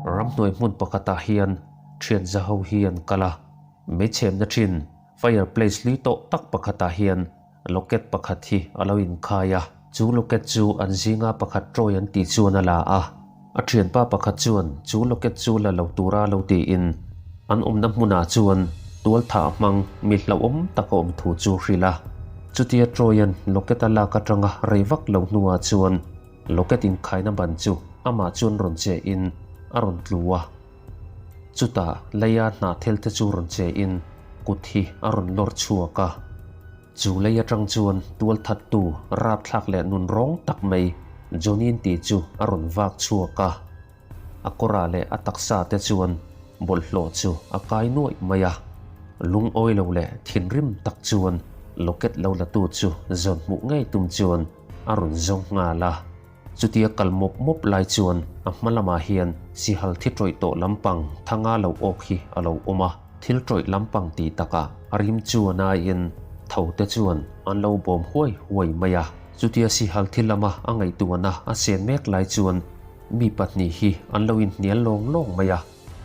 Ramhnuai hmun pakhatah hian thian za ho hi an kal a, meichhemna thin fire place hlui tawh tak pakhatah hian locket pakhat hi a lo inkhai a. Chu locket chu an zinga pakhat Troy an tih chuan a la a, a thianpa pakhat chuan chu locket chu la lo tura lo tiin an awmna hmunah chuan tualthah hmang mi hlauhawm tak a awm thu chu hrilh a. Chutia Troy-a'n locket a lak atanga rei vak lo hnuah chuan Locket inkhaina ban chu amah chuan rawn che in a rawn tlu a. Chutah leia hnahthel te chu rawn che in kut hi a rawn lawr chhuak a. Chu lei atang chuan tualthattu rapthlak leh nun rawng tak mai Johnny-in tih chu a rawn vak chhuak a. A kawrah leh a taksa te chuan bawlhhlawh chu a kai nuaih mai a. Lungawi lo leh thinrim tak chuan locket lo la tu chu zawn hmuh ngei tum chuan a rawn zawng nghal a. Chutia kal mawp mawp lai chuan a hma lamah hian sihal thi tawih tawh lampang thanga lo awk hi a lo awm a. Thil tawih lampang tih takah a rim chu a naiin tho te chuan an lo bawm huai huai mai a. Chutia sihal thi lama a ngaihtuahna a sen mek lai chuan mi pahnih hi an lo inhnial lawng lawng mai a.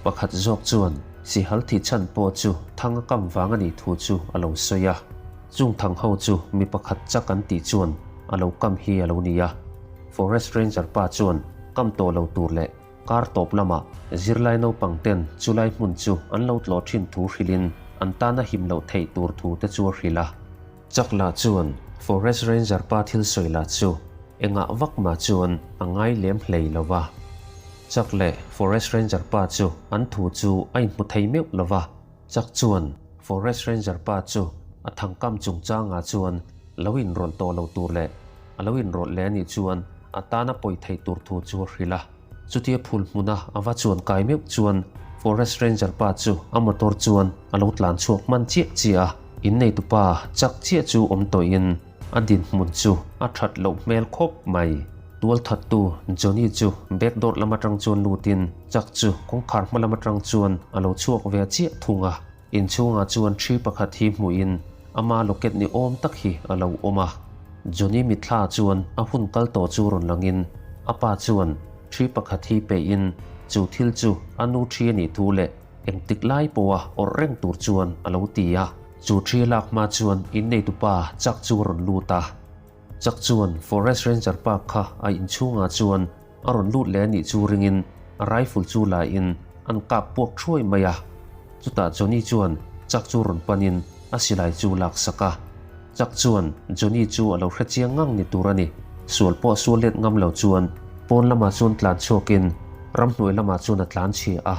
Pakhat zawk chuan sihal thih chhan pawh chu thang a kam vang a nih thu chu a lo sawi a. Chung thang ho chu mi pakhat chak an tih chuan a lo kam hi a lo ni a. Forest Ranger pa chuan kam tawh lo tur leh kar tawp lamah zirlai naupang ten chulai hmun chu an lo tlawh thin thu hrilhin an tana him loh theih tur thu te chu a hrilh a. Chak lah chuan Forest Ranger pa thil sawi lah chu engah vak mah chuan a ngai lem hlei lo va. Chak leh Forest Ranger pa chu an thu chu a inhmu thei meuh lo va. Chak chuan Forest Ranger pa chu a thangkam chungchangah chuan lo inrawlh tawh lo tur leh a lo inrawlh leh anih chuan a tana pawi thei tur thu chu a hrilh a. Chutia phul hmuna a va chuan kai meuh chuan Forest Ranger pa chu a motor chuan a lo tlan chhuak hman chiah chiah a, inneitupa chak chiah chu awm tawhin a dinhmun chu a that loh hmel khawp mai. Tualthattu Johnny chu back door lam atang chuan lutin chak chu kawngkhar hma lam atang chuan a lo chhuak ve chiah thung a, inchhungah chuan thi pakhat hi hmuhin ama locket ni awm tak hi a lo awm a. Johnny mitthla chuan a hun kal tawh chu rawn langin a pa chuan thi pakhat hi peihin chu thil chu a nu thi a nih thu leh engtik lai pawha awrh reng tur chuan a lo ti a. Chu thi lak hma chuan inneitupa chak chu a rawn lut a. Chak chuan Forest Ranger pa kha a inchhungah chuan a rawn lut leh a nih chu ringin a rifle chu la in an kap puak thuai mai a. Chutah Johnny chuan Chuck chu rawn panin a silai chu lak sak a. Chuck chuan Johnny chu a lo hre chiang ngang ni tur a ni. Sual pawh sual let ngam lo chuan pawn lamah chuan tlan chhuakin ramhnuai lamah chuan a tlan chhia a.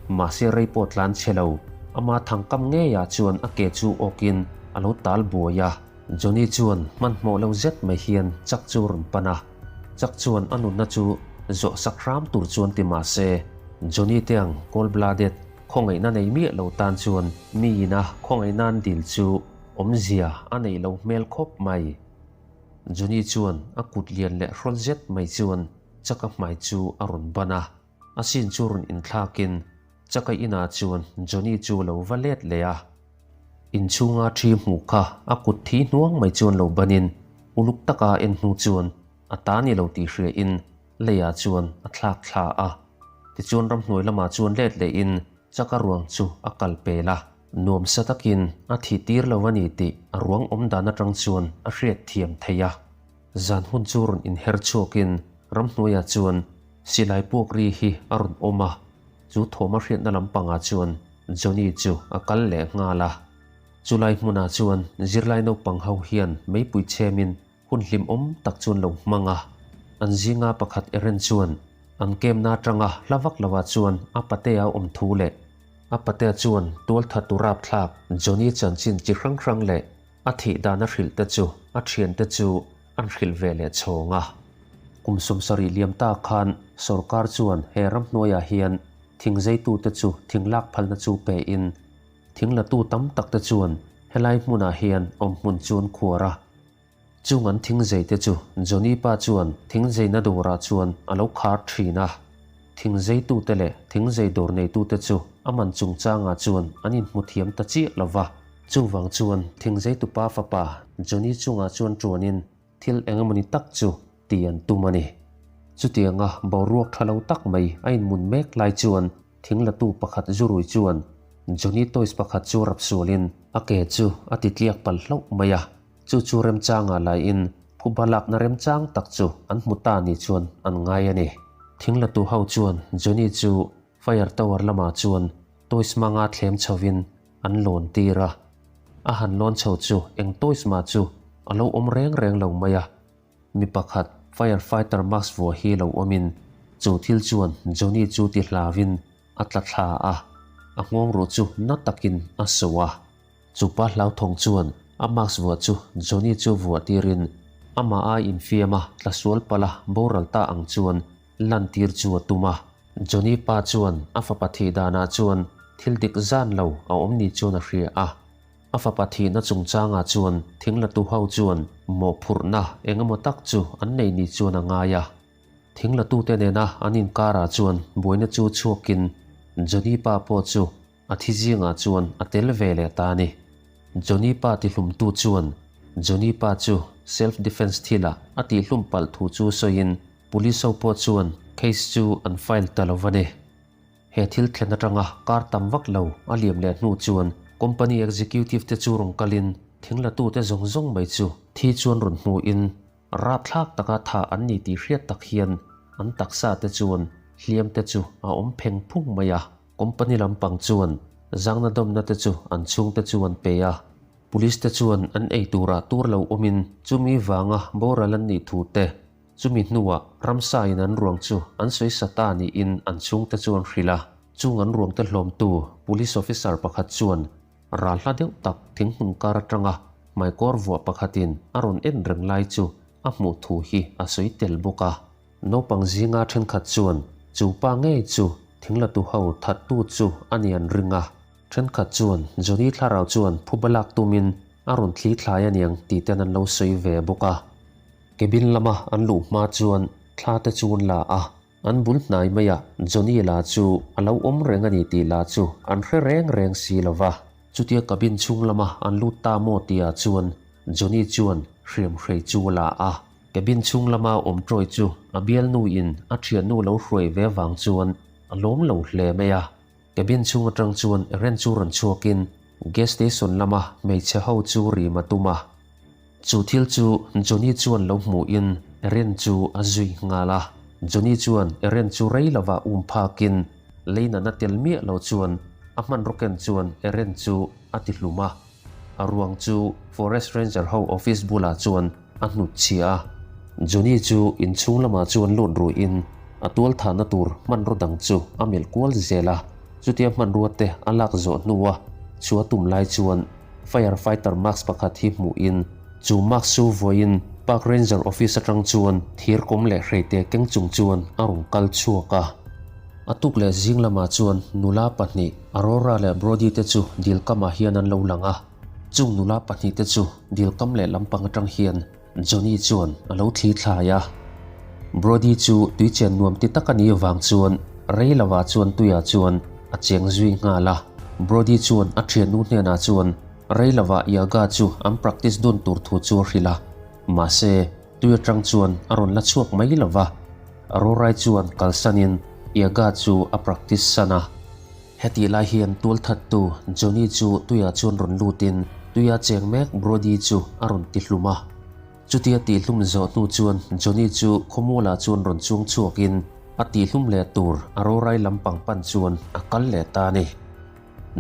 Mahse rei pawh tlan chhe lo, ama thangkam ngeiah chuan a ke chu awkin a lo tal buai a. Johnny chuan hmanhmawh lo zet mai hian Chuck chu rawn pan a. Chuck chuan a nunna chu zawh sak hram tur chuan ti mah se, Johnny te ang cold blooded khawngaihna nei miah lo tan chuan mi ina khawngaihna an dil chu awmzia a neih lo hmel khawp mai. Johnny chuan a kut lian leh hrawl zet mai chuan Chuck-a hmai chu a rawn ban a, a sin chu rawn inthlakin Chuck-a inah chuan Johnny chu a lo va let leh a. Inchhunga thi hmuh kha a kut thi hnuang mai chuan lo banin uluk taka en hnu chuan a ta ni lo tih hriain leiah chuan a thlak thla a. Tichuan ramhnuai lamah chuan let lehin chaka ruang chu a kal pel a. Nuamsa takin a thih tir lo a ni tih a ruang awm dan atang chuan a hriat thiam thei a. Zan hun chu rawn inher chhuakin ramhnuaiah chuan silai puak ri hi a rawn awm a. Chu thawm a hriatna lampangah chuan Johnny chu a kal leh nghal a. Chulai hmunah chuan zirlai naupang ho hian meipui chhemin hun hlimawm tak chuan lo hmang a. An zinga pakhat Eren chuan an kemna atanga hla vak lovah chuan a patea awm thu leh a patea chuan tualthattu rapthlak Johnny chanchin chi hrang hrang leh A thih dan a hrilh te chu a thiante chu an hrilh ve leh chhawng a. Kum 70 liam ta khan sorkar chuan he ramhnuaiah hian thing zeitute chu thing lak phalna chu pe in thing latu tam tak te chuan helai hmunah hian awmhmun chu an khuar a. Chung an thing zei te chu Johnny pa chuan thing zeina dawrah chuan a lo khar thin a. Thing zeitute leh thing zei dawr neitute chu a man chungchangah chuan an inhmu thiam ta chiah lo va. Chuvang chuan thingzeitupa fapa Johnny chungah chuan tuanin thil eng emawni tak chu ti an tum a ni. Chutianga boruak tha lo tak mai a inmun mek lai chuan thinglatu pakhat zurui chuan Johnny Toys pakhat chu rap sualin a ke chu a ti tliak palh hlauh mai a. Chu chu remchangah laiin phuba lakna remchang tak chu an hmu ta ni chuan an ngai a ni. Thinglatu ho chuan Johnny chu Fire Tower lamah chuan toys hmanga thlem chhovin an lawn tir a. A han lawn chho chu eng toys mah chu a lo awm reng reng lo mai a. Mi pakhat fire fighter mask vuah hi lo awmin chu thil chuan Johnny chu ti hlauin a tla thla a, a nghawng ruh chu na takin a so a. Chu pa hlauthawng chuan a mask vuah chu Johnny chu vuah tirin amah a infiam a tla sual palh a boral ta ang chuan lantir chu a tum a. Johnny pa chuan a fapa thih danah chuan thil dik zan lo a awm ni chuan a hria a. A fapa thihna chungchangah chuan thinglatu ho chuan mawhphurhna eng emaw tak chu an nei ni chuan a ngai a. Thinglatute nena an inkarah chuan buaina chu chhuakin Johnny pa pawh chu a thi zingah chuan a tel ve leh ta a ni. Johnny pa tihlumtu chuan Johnny pa chu self defence thilah a tihlum palh thu chu sawiin police ho pawh chuan case chu an file ta lo va ni. He thil thlen atanga kar tam vak lo a liam leh hnu chuan company executive te chu rawn kalin thinglatute zawng zawng mai chu thi chuan rawn hmuin rapthlak taka thah an ni tih hriat tak hian an taksa te chuan hliam te chu a awm pheng phung mai a. Company lampang chuan zangna dawmna te chu an chhungte chu an pe a, police te chuan an ei turah tur lo awmin chumi vanga boral an nih thu te, chumi hnuah ramsa in an ruang chu an sawi sa ta niin an chhungte chu an hrilh a. Chung an ruangte hlawmtu police officer pakhat chuan ral hla deuh tak thinghmun kar atanga hmaikawr vuah pakhatin a rawn en reng lai chu a hmuh thu hi a sawi tel bawk a. Naupang zinga thenkhat chuan chu pa ngei chu thinglatu ho thattu chu a ni an ring a. Thenkhat chuan Johnny thlarau chuan phuba lak tumin a rawn thli thlai a niang tih ten an lo sawi ve bawk a. Cabin lama an luh hma chuan thla te chu an la a, an bul hnai maiah Johnny la chu a lo awm reng a ni tih la chu an hre reng reng si lo va. Chutia cabin chhung lama an lut ta maw tihah chuan Johnny chuan hriamhrei chu a la a. Cabin chhung lama awm Troy chu a bialnu in a thiannu lo hruai ve vang chuan a lawm lo hle mai a. Cabin chhung atang chuan Eren chu rawn chhuakin gas station lama hmeichhe ho chu rim a tum a. Chu thil chu Johnny chuan lo hmuhin Eren chu a zui nghal a. Johnny chuan Eren chu rei lova um phakin lei nana tel miah lo chuan a hmanraw ken chuan Eren chu a ti hlum a. A ruang chu Forest Ranger ho office bulah chuan a hnut chhia a. Johnny chu inchhung lamah chuan lut ruihin a tualthahna tur hmanraw dang chu a melh kual zel a. Chutia hmanrua te a lak zawh hnua chu a tum lai chuan Fire Fighter mask pakhat hi hmuhin chu mask chu vawiin Park Ranger office atang chuan thir kawm leh hreite keng chung chuan a rawn kal chhuak a. A tuk leh zing lamah chuan nula pahnih Aurora leh Brody te chu dil kamah hian an lo lang a, chung nula pahnih te chu dil kam leh lampang atang hian Johnny chuan a lo thli thlai a. Brody chu tui chen nuam ti tak a nih vang chuan rei lovah chuan tuiah chuan a cheng zui nghal a. Brody chuan a thiannu hnenah chuan rei lovah yoga chu an practice dun tur thu chu a hrilh a, mahse tui atang chuan a rawn la chhuak mai lova. Aurora chuan kalsanin yoga chu a practice san a. Hetih lai hian tualthattu Johnny chu tuiah chuan rawn lutin tuia cheng mek Brody chu a rawn tihlum a. Chutia tihlum zawh hnu chuan Johnny chu khawmualah chuan rawn chuang chhuakin a tihlum leh tur Arorai lampang pan chuan a kal leh ta a ni.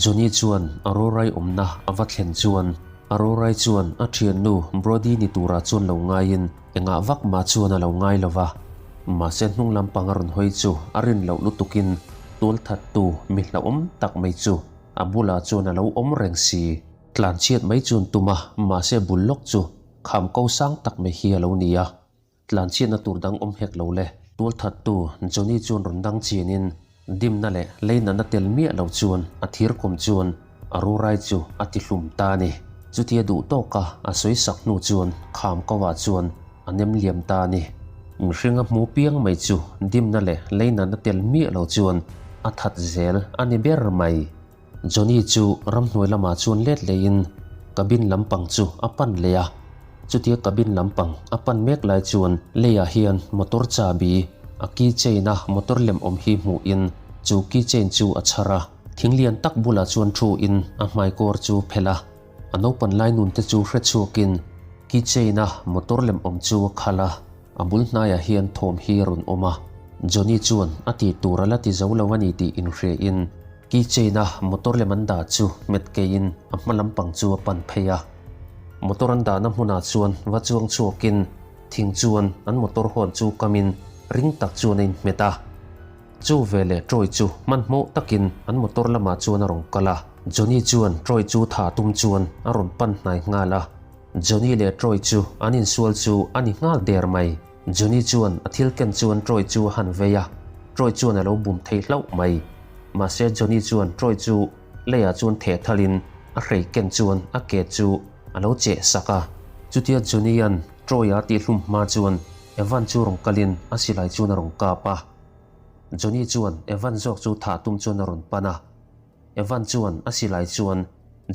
Johnny chuan Arorai awmna a va thlen chuan Arorai chuan a thiannu Brody ni turah chuan lo ngaiin engah vak mah chuan a lo ngai lo va. Mahse hnung lampang a rawn hawi chu a rin loh lutukin tualthattu mi hlauhawm tak mai chu a bulah chuan a lo awm reng si. Tlan chhiat mai chuan tum a, mahse bul lawk chu kham ko sang tak mai hi a lo ni a. Tlan chhiatna tur dang awm hek lo le. Tualthattu Johnny chuan rawn dang chianin dimna leh leinana tel miah lo chuan a thir kawm chuan a rurai chu a ti hlum ta a ni. Chutia duh tawka a sawi sak hnu chuan kham kovah chuan a nem liam ta a ni. Mihring a hmu piang mai chu dimna leh leinana tel miah lo chuan a that zel a ni ber mai. Johnny chu ramhnuai lamah chuan let leiin cabin lampang chu a pan leh a. Chutia cabin lampang a pan mek lai chuan leiah hian motor chahbi A key chain a motor lem awm hi hmuh in chu key chain chu a chhar a. Thing lian tak bulah chuan thu in a hmai kawr chu phelh a. A naupan lai nun te chu hre chhuak in key chain a motor lem awm chu a khalh a. A bul hnaiah hian thawm hi a rawn awm a. Johnny chuan a tih tur a la ti zo lo a ni tih inhria in key chain a motor lem an dah chu hmet keiin a hma lampang chu a pan phei a. Motor an dahna hmunah chuan va chuang chhuakin thing chuan an motor hawn chu kamin ring tak chuan a inhmet a. Chu veleh Troy chu hmanhmawh takin an motor lamah chuan a rawn kal a. Johnny chuan Troy chu tha tum chuan a rawn pan hnai nghal a. Johnny leh Troy chu an insual chu a ni nghal der mai. Johnny chuan a thil ken chuan Troy chu a han vei a, Troy chuan a lo bum thei hlauh mai. Mahse Johnny chuan Troy chu leiah chuan theh thalin a hrei ken chuan a ke chu a lo cheh sak a. Chutia Johnny-a'n Troy-a tihhlum hma chuan Evan chu rawn kalin a silai chuan a rawn kap a. Johnny chuan Evan zawk chu thah tum chuan a rawn pan a. Evan chuan a silai chuan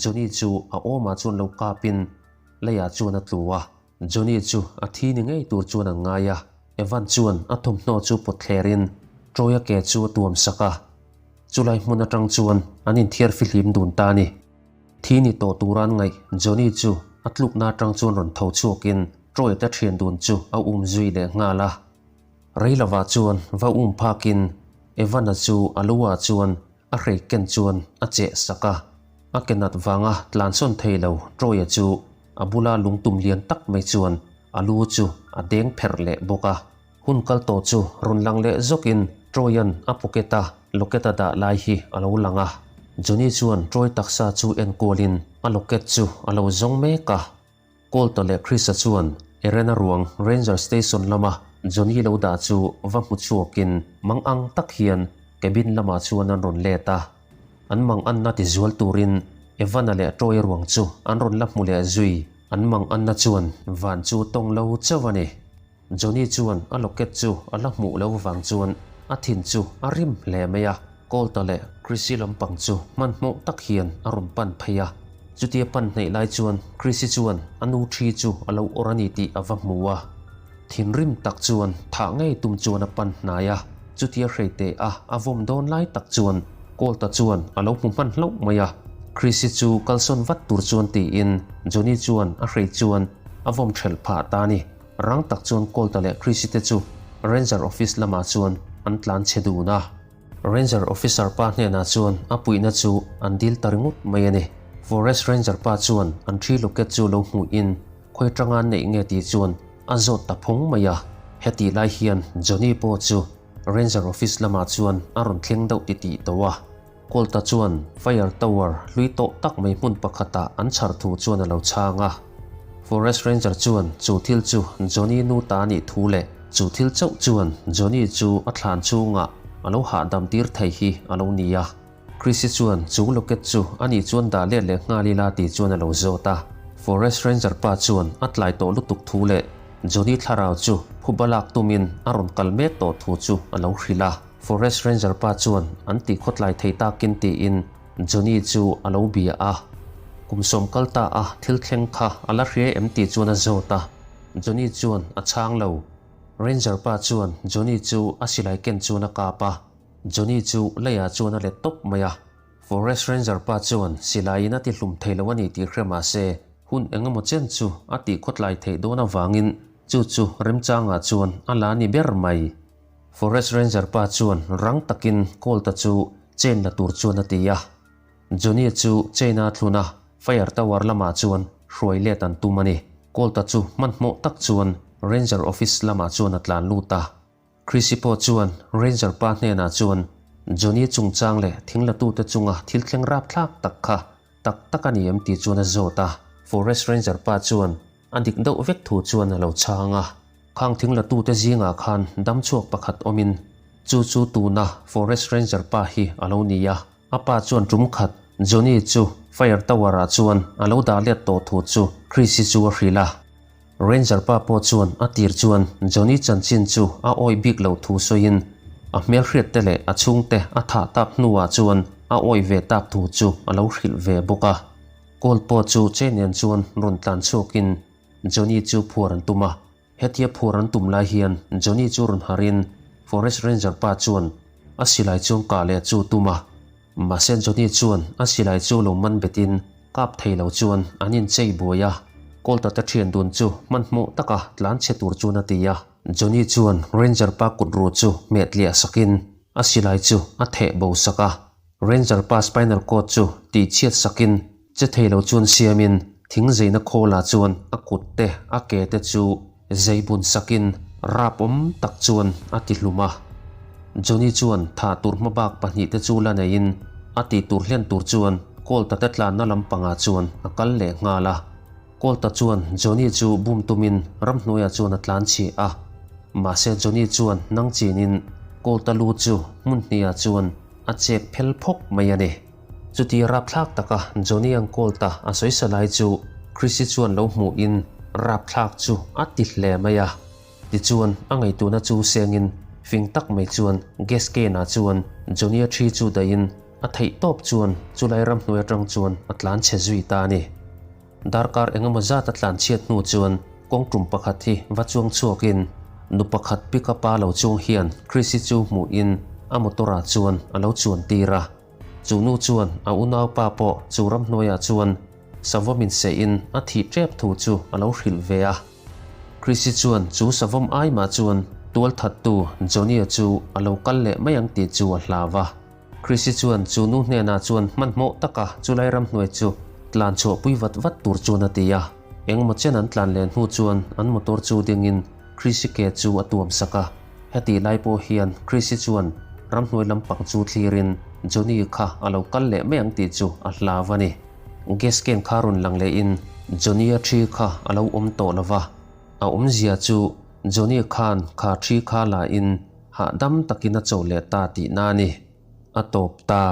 Johnny chu a awmah chuan lo kapin leiah chuan a tlu a. Johnny chu a thi ni ngei tur chuan an ngai a. Evan chuan a thawmhnaw chu pawt thlerin Troy-a ke chu a tuam sak a. Chulai hmun atang chuan an inthiar fihlim dun ta a ni. Thi ni tawh tura an ngaih Johnny chu a tlukna atang chuan rawn tho chhuakin Troy-a te thian dun chu a um zui leh nghal a. Rei lovah chuan va um phakin Evan-a chu a lu ah chuan a hrei ken chuan a cheh sak a. A ke nat vanga tlansawn thei lo Troy-a chu a bula lungtum lian tak mai chuan a lu chu a deng pherh leh bawk a. Hun kal tawh chu rawn lang leh zawkin Troy-a'n a pocket-a locket a dah lai hi a lo lang a. Johnny chuan Troy taksa chu en kualin a locket chu a lo zawng mek a. Colta leh Chris-a chuan Erena ruang Ranger Station lama Johnny lo dah chu va hmu chhuakin mang ang tak hian cabin lamah chuan an rawn let a. An mang anna ti zual turin Evan-a leh Troy ruang chu an rawn la hmu leh zui. An mang anna chuan van chu tawng lo chauh a ni. Johnny chuan a locket chu a la hmuh lo vang chuan a thin chu a rim hle mai a, Colta leh Chrissy lampang chu hmanhmawh tak hian a rawn pan phei a. Chutia pan hnaih lai chuan Chrissy chuan a nu thi chu a lo awrh a ni tih a va hmu a. Thinrim tak chuan thah ngei tum chuan a pan hnai a, chutia hrei teh a a vawm dawn lai tak chuan Colta chuan a lo hmu hman hlauh mai a. Chrissy chu kalsawn vat tur chuan tiin Johnny chuan a hrei chuan a vawm thelh phah ta a ni. Rang tak chuan Colta leh Chrissy te chu Ranger Office lamah chuan an tlan chhe dun a. Ranger Officer pa hnenah chuan a puihna chu an dil ta ringawt mai a ni. Forest Ranger pa chuan an thi locket chu lo hmuhin khawi tanga an neih nge tih chuan a zawt ta phung mai a. Hetih lai hian Johnny pawh chu Ranger Office lamah chuan a rawn thleng deuh titih tawh a. Colta chuan Fire Tower hlui tawh tak mai hmun pakhatah an chhar thu chuan a lo chhang a. Forest Ranger chuan chu thil chu Johnny nu ta nih thu leh chu thil chauh chuan Johnny chu a thlan chhungah a lo hahdam tir thei hi a lo ni a. Chrissy chuan chu locket chu a nih chuan dah let leh nghal ila tih chuan a lo zawt a. Forest Ranger pa chuan a tlai tawh lutuk thu leh Johnny thlarau chu phuba lak tumin a rawn kal mek tawh thu chu a lo hrilh a. Forest Ranger pa chuan an tih khawtlai thei takin tiin Johnny chu a lo bia a. Kum sawm kal ta a thil thleng kha a la hria em tih chuan a zawt a. Johnny chuan a chhang lo. Ranger pa chuan Johnny chu a silai ken chuan a kap a. Johnny chu leiah chuan a let tawp mai a. Forest Ranger pa chuan silaiin a ti hlum thei lo a ni tih hre mah se hun eng emaw chen chu a tih khawtlai theih dawn avangin chu chu remchangah chuan a la ni ber mai. Forest Ranger pa chuan rang takin Colt-a chu chain la tur chuan a ti a. Johnny-a chu chain a thlun a, Fire Tower lamah chuan hruai let an tum a ni. Colt-a chu hmanhmawh tak chuan Ranger Office lamah chuan a tlan lut a. Chrissy pawh chuan Ranger pa hnenah chuan Johnny chungchang leh thinglatute chunga thil thleng rapthlak tak kha tak tak a ni em tih chuan a zawt a. Forest Ranger pa chuan a dik deuh vek thu chuan a lo chhang a. Khang thinglatute zingah khan damchhuak pakhat awmin chu chu tuna Forest Ranger pa hi a lo ni a. A pa chuan tum khat Johnny chu Fire Tower ah chuan a lo dah let tawh thu chu Chris-i chu a hrilh a. Ranger pa pawh chuan a tir chuan Johnny chanchin chu a awih bik lo thu sawiin a hmelhriat te leh a chhungte a thah tak hnuah chuan a awih ve tak thu chu a lo hrilh ve bawk a. Colt pawh chu che nen chuan rawn tlan chhuakin Johnny chu phuar an tum a, hetia phuar an tum lai hian Johnny chu rawn harin. Forest Ranger pa chuan a silai chuan kah leh chu tum a. Mahse Johnny chuan a silai chu lo man betin kap thei lo chuan an inchei buai a, Colta te thian dun chu hmanhmawh taka tlan chhe tur chuan a ti a. Johnny chuan Ranger pa kut ruh chu hmeh tliah sakin a silai chu a theh bo sak a, Ranger pa spinal cord chu tih chhiat sakin che thei lo chuan siamin thing zeina khawlah chuan a kut te a ke te chu zei bun sakin rap awm tak chuan a ti hlum a. Johnny chuan thah tur hmabak pahnihte chu la neiin a tih tur hlen tur chuan Colta te tlanna lampangah chuan a kal leh nghal a. Colta chuan Johnny chu bum tumin ramhnuaiah chuan a tlan chhi a. Mahse Johnny chuan nang chinin Colta lu chu hmun hnihah chuan a chek phel phawk mai a ni. Chuti rapthlak taka Johnny an Colta a sawisa lai chu Chrissy chuan lo hmuhin rapthlak chu a ti hle mai a. Tichuan a ngaihtuahna chu sengin fing tak mai chuan gas can ah chuan Johnny-a thi chu dahin a theih tawp chuan chulai ramhnuai atang chuan a tlan chhe zui ta a ni. Darkar engemaw zat a tlan chhiat hnu chuan kawng tum pakhat hi va chuang chhuakin nu pakhat pick up a lo chuang hian Chrissy chu hmuhin a motor ah chuan a lo chuan tir a. Chu nu chuan a unaupa pawh chu ramhnuaiah chuan savawm insehin a thih tep thu chu a lo hrilh ve a. Chrissy chuan chu savawm ai mah chuan tualthattu Johnny-a chu a lo kal leh mai ang tih chu a hlau a. Chrissy chuan chu nu hnenah chuan hmanhmawh taka chulai ramhnuai chu tlan chhuahpui vat vat tur chuan a ti a. Engemaw chen an tlan leh hnu chuan an motor chu dingin Chrissy ke chu a tuam sak a. Hetih lai pawh hian Chrissy chuan ramhnuai lampang chu thlirin Johnny kha a lo kal leh mai ang tih chu a hlau a ni. Gas can kha rawn lang lehin Johnny-a thi kha a lo awm tawh lo va, a awmzia chu Johnny khan kha thi kha lain hahdam takin a cho leh ta tihna a ni. A tawp ta.